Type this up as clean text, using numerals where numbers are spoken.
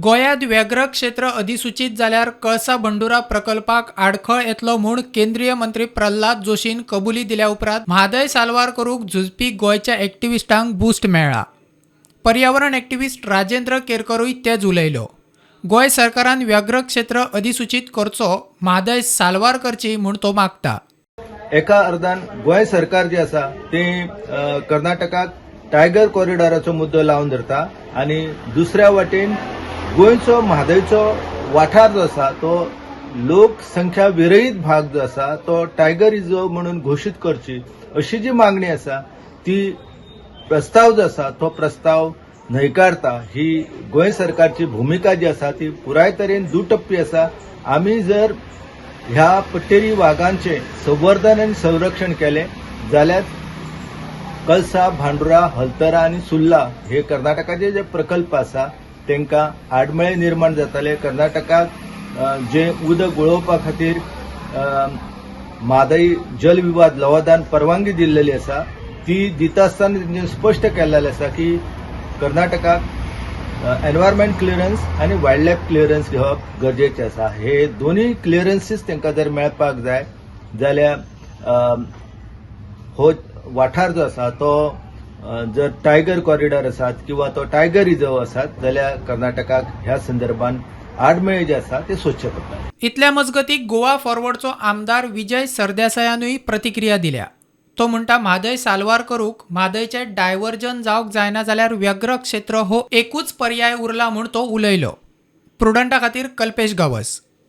गोंयांत व्याघ्र क्षेत्र अधिसुचीत जाल्यार कळसा भंडुरा प्रकल्पाक आडखळ येतलो म्हूण केंद्रीय मंत्री प्रल्हाद जोशीन कबुली दिल्या उपरांत म्हादय साल्वार करूंक झुजपी गोंयच्या एक्टिविस्टांक बूस्ट मेळ्ळा. पर्यावरण एक्टिविस्ट राजेंद्र केरकरूय तेच उलयलो. गोंय सरकारान व्याघ्र क्षेत्र अधिसुचीत करचो, म्हादय साल्वार करची म्हूण तो मागता. एका अर्दान गोंय सरकार जे आसा ते कर्नाटकाक टायगर कॉरिडॉराचो मुद्दो लावन धरता आनी दुसऱ्या वाटेन गोंयचो म्हादयचो वाठार जो आसा तो लोकसंख्या विरयत भाग जो आसा तो टायगर रिजर्व म्हणून घोशीत करची अशी जी मागणी आसा ती प्रस्ताव जो आसा तो प्रस्ताव न्हयकारता. ही गोंय सरकारची भुमिका जी आसा ती पुराय तरेन दुटप्पी आसा. आमी जर ह्या पट्टेरी वागांचें संवर्धन आनी संरक्षण केलें जाल्यार कलसा, भांडुरा, हलतरा आनी सुर्ला हे कर्नाटकाचे जे प्रकल्प आसा तांकां आडमेळे निर्माण जाताले. कर्नाटकाक जे उदक वळोवपा खातीर म्हादय जलविवाद लवादान परवानगी दिल्लेली आसा ती दिता आसतना तेंच्यांनी स्पश्ट केल्लेलें आसा की कर्नाटकाक एनवायरमेंट क्लियरन्स आनी वायल्ड लायफ क्लियरन्स घेवप गरजेचें आसा. हे दोनूय क्लियरन्सीस तांकां जर मेळपाक जाय जाल्यार हो वाठार जो आसा तो जर टायगर कॉरिडॉर आसात किंवा तो टायगर रिजर्व आसात जाल्यार कर्नाटकाक ह्या संदर्भात आडमेळे जे आसा ते सोदचे पडटा. इतल्या मजगती गोवा फॉरवर्डचो आमदार विजय सरदेसायानूय प्रतिक्रिया दिल्या. तो म्हणटा, म्हादय साल्वार करूंक म्हादयचें डायव्हर्जन जावंक जायना जाल्यार व्याघ्र क्षेत्र हो एकूच पर्याय उरला म्हूण तो उलयलो. प्रुडंटा खातीर कल्पेश गांवस.